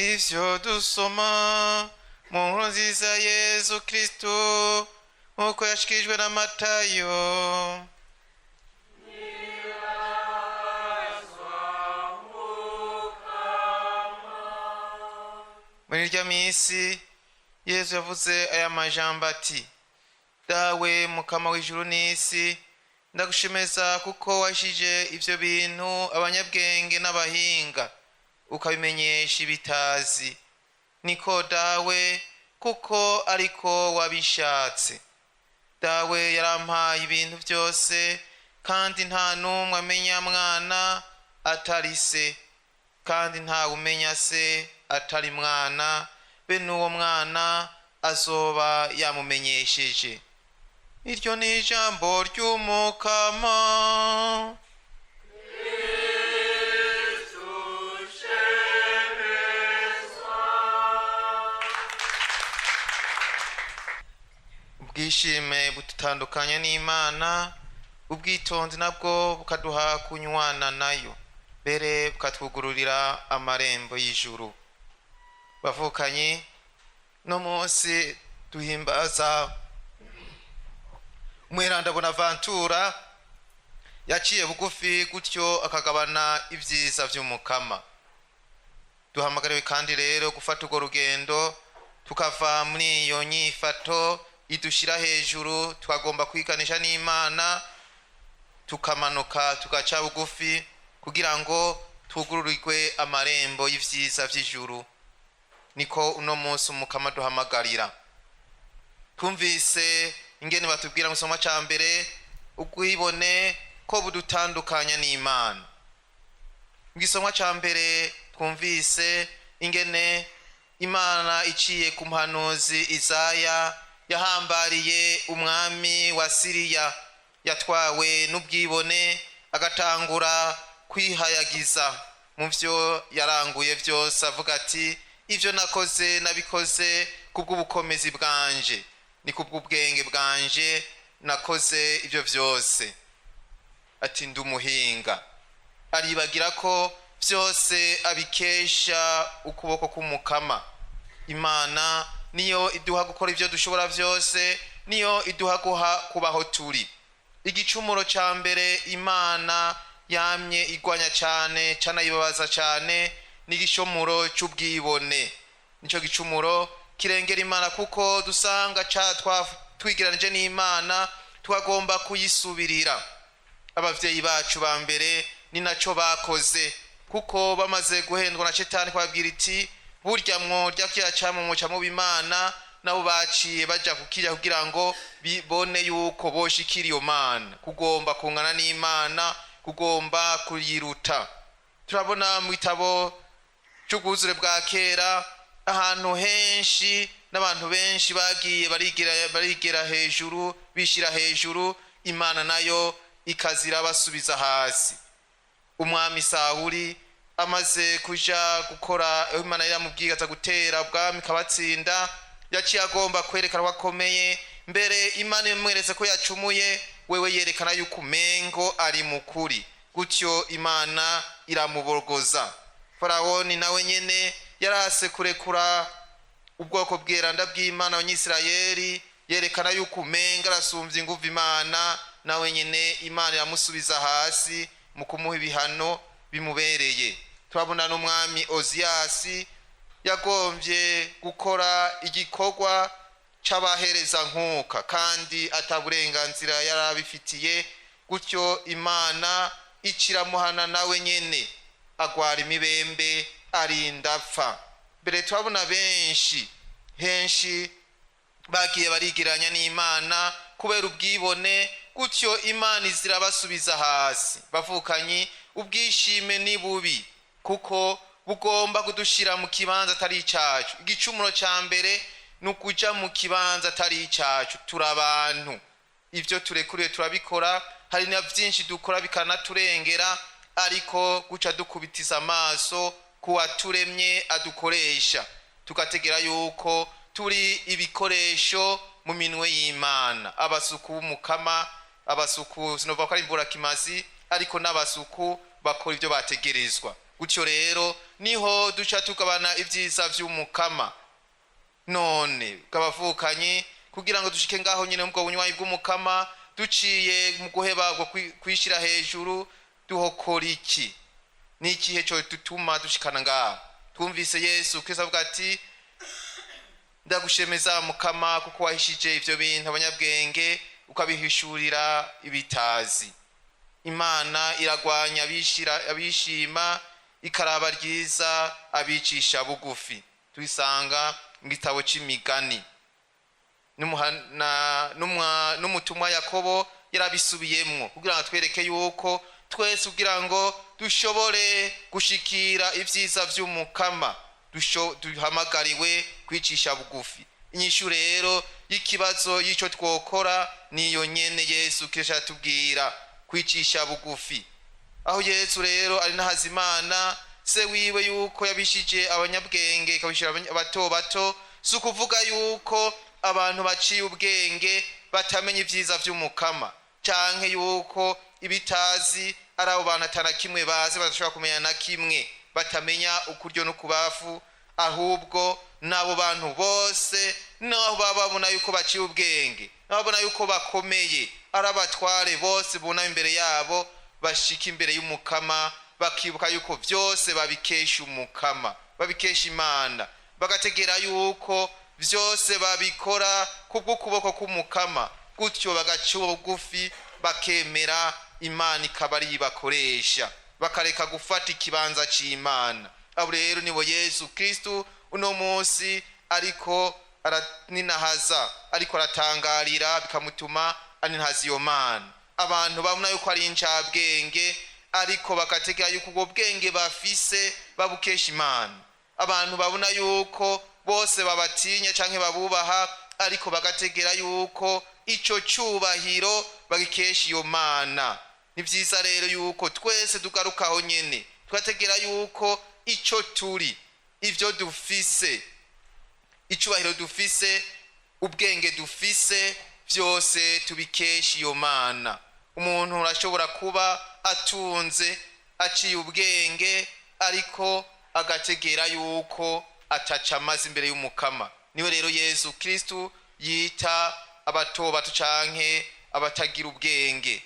Ivyo dusoma mu nkuru nziza Yezu Kristo nk'uko yashikirijwe na Matayo. Muri irya minsi Yezu yavuze aya majambo ati: Dawe mukama w'ijuru n'isi, ndagushemeza kuko washije ivyo bintu abanyabwenge n'abahinga, ukabimenyesha ibitazi. Niko Dawe, kuko ariko wabishatse. Dawe yarampaye ibintu byose, kandi nta n'umwe amenya mwana atari se, kandi ntawe umenya se atari mwana, be n'uwo mwana azoba yamumenyesheje. Iryo ni ijambo ry'Umukama. Ubwishime budutandukanya n'Imana, ubwitonzi nabwo bukaduha kunywana nayo, mbere bukatwugururira amarembo y'ijuru. Bavukanyi, no munsi duhimbaza umweranda Bonaventura yaciye bugufi gutyo akagabana ibyiza vy'Umukama. Duhamagariwe kandi rero gufata urwo rugendo, tukava muri iyo nyifato idushira hejuru, tukagomba kwiganisha n'Imana, tukamanuka tugaca bugufi kugira ngo tugururirwe amarembo y'ivyiza vy'ijuru. Niko uno munsi Umukama duhamagarira. Twumvise ingene batubwira mu isomo ca mbere ubwibone ko budutandukanya n'Imana. Mu gisomwa ca mbere twumvise ingene Imana iciye ku muhanuzi Izaya yahambariye umwami wa Siriya yatwawe n'ubwibone, agatangura kwihayagiza mu vyo yaranguye vyose, avuga ati: ivyo nakoze nabikoze kubw'ubukomezi bwanje, ni kubw'ubwenge bwanje nakoze ivyo vyose. Ati ndi umuhinga. Aribagira ko vyose abikesha ukuboko k'Umukama. Imana niyo iduha gukora ivyo dushobora vyose, niyo iduha guha kubaho turi. Igicumuro ca mbere Imana yamye igwanya cane, canayibabaza cane, ni igicumuro c'ubwibone. Nico gicumuro kirengera Imana, kuko dusanga twigiranije n'Imana, twagomba kuyisubirira. Abavyeyi bacu ba mbere ni naco bakoze, kuko bamaze guhendwa na Shetani kubabwira iti: burya mworya kiriya camwa muca muba Imana. Nabo baciye baja kukirya kugira ngo bibone yuko boshikira iyo Mana, kugomba kungana n'Imana, kugomba kuyiruta. Turabona mu gitabo c'ubwuzure bwa kera ahantu henshi n'abantu benshi bagiye barigera hejuru, bishira hejuru, Imana nayo ikazira basubiza hasi. Umwami Sawuli amaze kuja gukora Imana yaramubwiye aza gutera ubwami kabatsinda, yaciye agomba kwerekana ko akomeye. Mbere Imana imweretse ko yacumuye, wewe yerekana yuko umengo ari mukuri, gutyo Imana iramubogoza. Farawoni nawe nyene yarase kurekura ubwoko bweranda bw'Imana abanyisirayeli, yerekana yuko umenga arasumvya inguvu Imana, nawe nyene Imana iramusubiza hasi mu kumuha ibihano bimubereye. Turabona n'umwami Oziyasi yagombye gukora igikorwa c'abahereza nkuka, kandi ataburenganzira yarabifitiye, gutyo Imana iciramuhana nawe nyene agwara imibembe arinda apfa. Mbere turabona benshi henshi bagiye barigiranya n'Imana kubera ubwibone, gutyo Imana izirabasubiza hasi. Bavukanyi, ubwishime ni bubi kuko bugomba kudushira mu kibanza atari icacu. Igicumuro ca mbere ni ukuja mu kibanza atari icacu. Turi abantu, ivyo turekuriwe turabikora, hari na vyinshi dukora bikanaturengera, ariko guca dukubitiza amaso kuwaturemye adukoresha, tugategera yuko turi ibikoresho mu minwe y'Imana. Abasuku b'Umukama, abasuku sinova ko ari imburakimazi, ariko n'abasuku bakora ivyo bategerezwa. Gutyo rero niho duca tugabana ibyiza vy'umukama. None bw'abavukanyi, kugira ngo dushike ngaho nyine ubwo bunywanyi bw'umukama duciye mu guheba bwo kwishira hejuru, duhokora iki? Ni ikihe cyo dutuma dushikana ngaho? Twumvise Yesu Kristo avuga ati: "Ndagushemeza mukama, kuko wahishije ivyo bintu abanyabwenge, ukabihishurira ibitazi." Imana iragwanya abishima, ikaraba ryiza abicisha bugufi. Tubisanga mu gitabo c'Imigani. N'umutumwa Yakobo yarabisubiyemwo kugira ngo atwereke yuko twese, kugira ngo dushobore gushikira ivyiza vy'umukama, duhamagariwe kwicisha bugufi. Inyishu rero y'ikibazo y'ico twokora niyo nyene Yesu Kristo atubwira: kwicisha bugufi. Aho Yesu rero ari n'ahazimana se wiwe yuko yabishije abanyabwenge ikabishira abato bato, si ukuvuga yuko abantu baciye ubwenge batamenya ivyiza vy'umukama, canke yuko ibitazi ari abo bantu atana kimwe bazi, badashobora kumenya na kimwe, batamenya ukuryo n'ukubafu. Ahubwo n'abo bantu bose, naho baba babona yuko baciye ubwenge, n'ababona yuko bakomeye, ari abatware bose bunama imbere yabo, bashika imbere y'umukama bakibuka yuko vyose babikesha umukama, babikesha Imana, bagategera yuko vyose babikora kubw'ukuboko k'umukama. Gutyo bagaca bugufi, bakemera Imana ikaba ariyo ibakoresha, bakareka gufata ikibanza c'Imana. Abo rero nibo Yesu Kristu uno munsi ariko araninahaza, ariko aratangarira, bikamutuma aninahaza iyo Mana. Abantu babona yuko ari incabwenge, ariko bagategera yuko ubwo bwenge bafise babukesha Imana. Abantu babona yuko bose babatinya canke babubaha, ariko bagategera yuko ico cubahiro bagikesha iyo Mana. Ni vyiza rero yuko twese tugarukaho nyene, tugategera yuko ico turi, ivyo dufise, icubahiro dufise, ubwenge dufise, vyose tubikesha iyo Mana. Umuntu arashobora kuba atunze, aciye ubwenge, ariko agategera yuko ataca amazi imbere y'umukama. Niwe rero Yesu Kristu yita abato bato canke abatagira ubwenge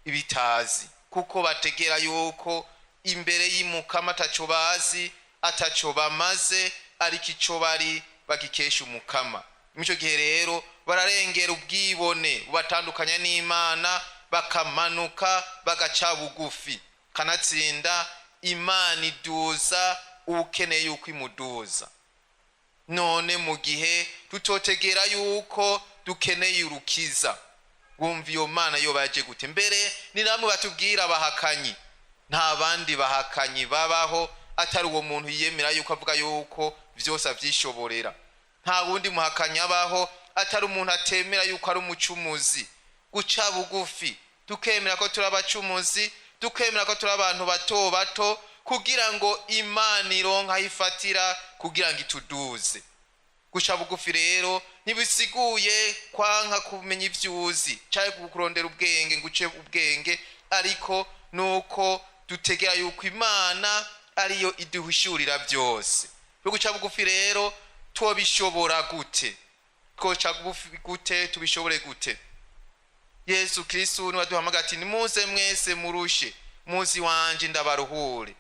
ibitazi, kuko bategera yuko imbere y'umukama ataco bazi, ataco bamaze, ariko ico bari bagikesha umukama. Mw'ico gihe rero bararengera ubwibone bubatandukanya n'Imana, bakamanuka bagaca bugufi. Kanatsinda Imana iduza uwukeneye yuko imuduza. None mu gihe tutotegera yuko dukeneye urukiza, wumva iyo Mana yo baje gute? Mbere ni namwe batubwira abahakanyi. Nta bandi bahakanyi babaho atari uwo muntu yiyemera yuko avuga yuko vyose avyishoborera. Nta wundi muhakanyi abaho atari umuntu atemera yuko ari umucumuzi. Guca bugufi, tukemera ko turi abacumuzi, tukemera ko turi abantu bato bato, kugira ngo Imana ironke aho ifatira kugira ngo ituduze. Guca bugufi rero ntibisiguye kwanka kumenya ivyuzi canke kurondera ubwenge ngo uce ubwenge, ariko nuko dutegera yuko Imana ariyo iduhishurira byose. Guca bugufi rero twobishobora gute? Twoca bugufi gute? Tubishobore gute? Yesu Kristu niwe aduhamagara ati: "Nimuze mwese murushe, muzi wanje ndabaruhure."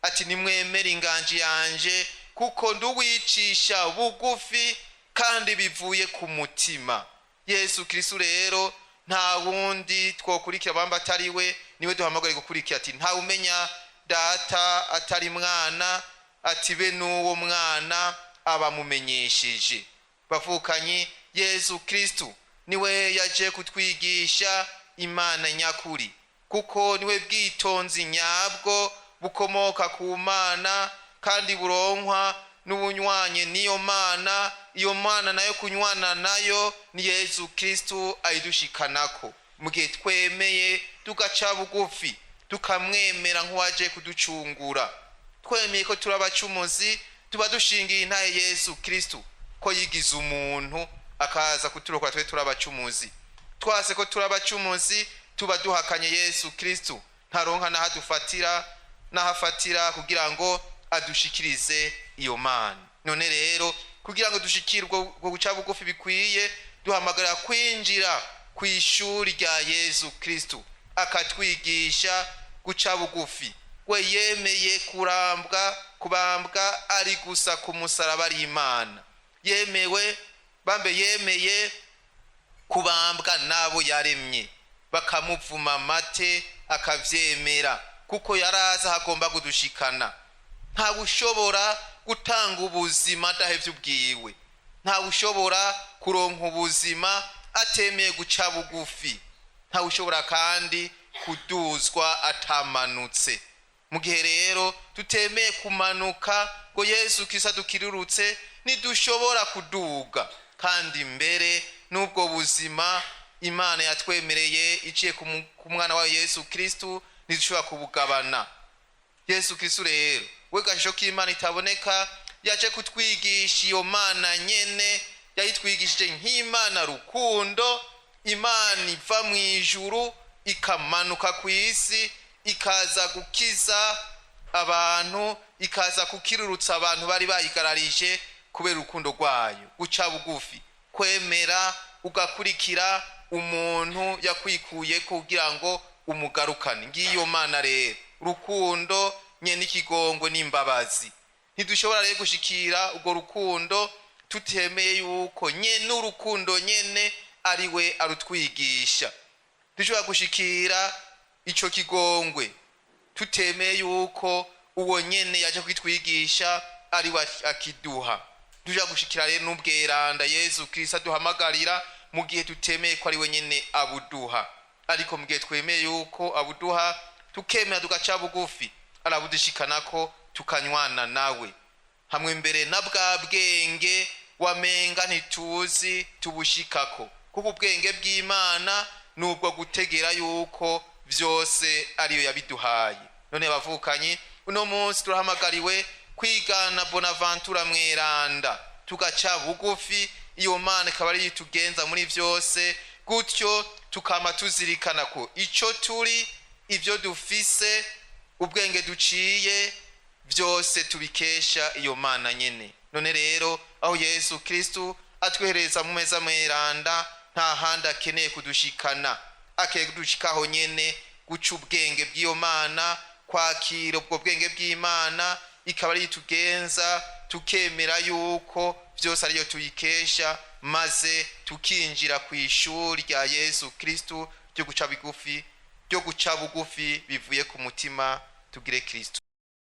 Ati: "Nimwemere inganji yanje, kuko nduwicisha bugufi kandi bivuye ku mutima." Yesu Kristu rero nta wundi twokurikira bamba atari we. Niwe duhamagare gukurikira. Ati: "Nta umenya data atari mwana," ati be n'uwo mwana abamumenyesheje. Bavukanyi, Yesu Kristu niwe yaje kutwigisha Imana nyakuri, kuko niwe bwitonzi nyabwo bukomoka ku Mana kandi buronkwa n'ubunywanye n'iyo Mana. Iyo Mana nayo kunywana nayo ni Yesu Kristu ayidushikanako mu gihe twemeye tugaca bugufi, tukamwemera nk'uwaje kuducungura. Twemeye ko turi abacumuzi, tuba dushingiye intahe Yesu Kristu ko yigize umuntu akaza kuturokora twe turi abacumuzi. Twase ko turi abacumuzi, tuba duhakanye Yesu Kristu, ntaronka n'aho adufatira. n'ahafatira kugira ngo adushikirize iyo mana. None rero kugira ngo dushikirwe ubwo guca bugufi bikwiye, duhamagara kwinjira ku ishuri rya Yezu Kristu akatwigisha guca bugufi. We yemeye kurambwa, kubambwa ari gusa ku musaraba ari Imana. Yemewe bambe yemeye kubambwa n'abo yaremye, bakamuvuma amate akavyemera, kuko yaraza hagomba kudushikana. Ntawe ushobora gutanga ubuzima adahevye ubwiwe, ntawe ushobora kuronka ubuzima atemeye guca bugufi, ntawe ushobora kandi kuduzwa atamanutse. Mu gihe rero tutemeye kumanuka ngo Yesu Kristo adukirurutse, ntidushobora kuduga. Kandi mbere n'ubwo buzima Imana yatwemereye iciye ku mwana wa Yesu Kristo, ntidushobora kubugabana. Yesu Kristo rero we gashusho k'Imana itaboneka, yaje kutwigisha iyo Mana nyene yayitwigishije nk'Imana rukundo, Imana iva mu ijuru ikamanuka ku isi, ikaza gukiza abantu, ikaza kukirurutsa abantu bari bayigararije kubera urukundo rwayo. Guca bugufi, kwemera ugakurikira umuntu yakwikuye kugira ngo umugarukane. Ngiyo Mana rero, urukundo nyene ikigongwe n'imbabazi. Ntidushobora rero gushikira urwo rukundo tutemeye yuko nyene urukundo nyene ari we arutwigisha. Dushobora gushikira ico kigongwe tutemeye yuko uwo nyene yaje kwitwigisha ari we akiduha. Dushobora gushikira rero n'ubweranda Yesu Kristo aduhamagarira mu gihe tutemeye ko ari we nyene abuduha. Ariko mu gihe twemeye yuko abuduha, tukemera tugaca bugufi, arabudushikanako tukanywana nawe. Hamwe mbere na bwa bwenge wamenga ntituzi tubushikako, kuko ubwenge bw'Imana nubwo gutegera yuko vyose ariyo yabiduhaye. None bavukanyi, uno munsi turahamagariwe kwigana Bonaventura mweranda, tugaca bugufi, iyo Mana ikaba ariyo itugenza muri vyose, gutyo tukama tuzirikana ko ico turi, ivyo dufise, ubwenge duciye, vyose tubikesha iyo Mana nyene. None rero aho Yesu Kristo atwihereza mu meza mweranda, nta handi akeneye kudushikana, akeneye kudushikaho nyene, guca ubwenge bw'iyo Mana, kwakira ubwo bwenge bw'Imana, ikaba ariyo itugenza, tukemera yuko vyose ariyo tuyikesha, maze tukinjira ku ishuri rya Yesu Kristo ryo guca bugufi, ryo guca bugufi bivuye ku mutima. Tugire Kristo.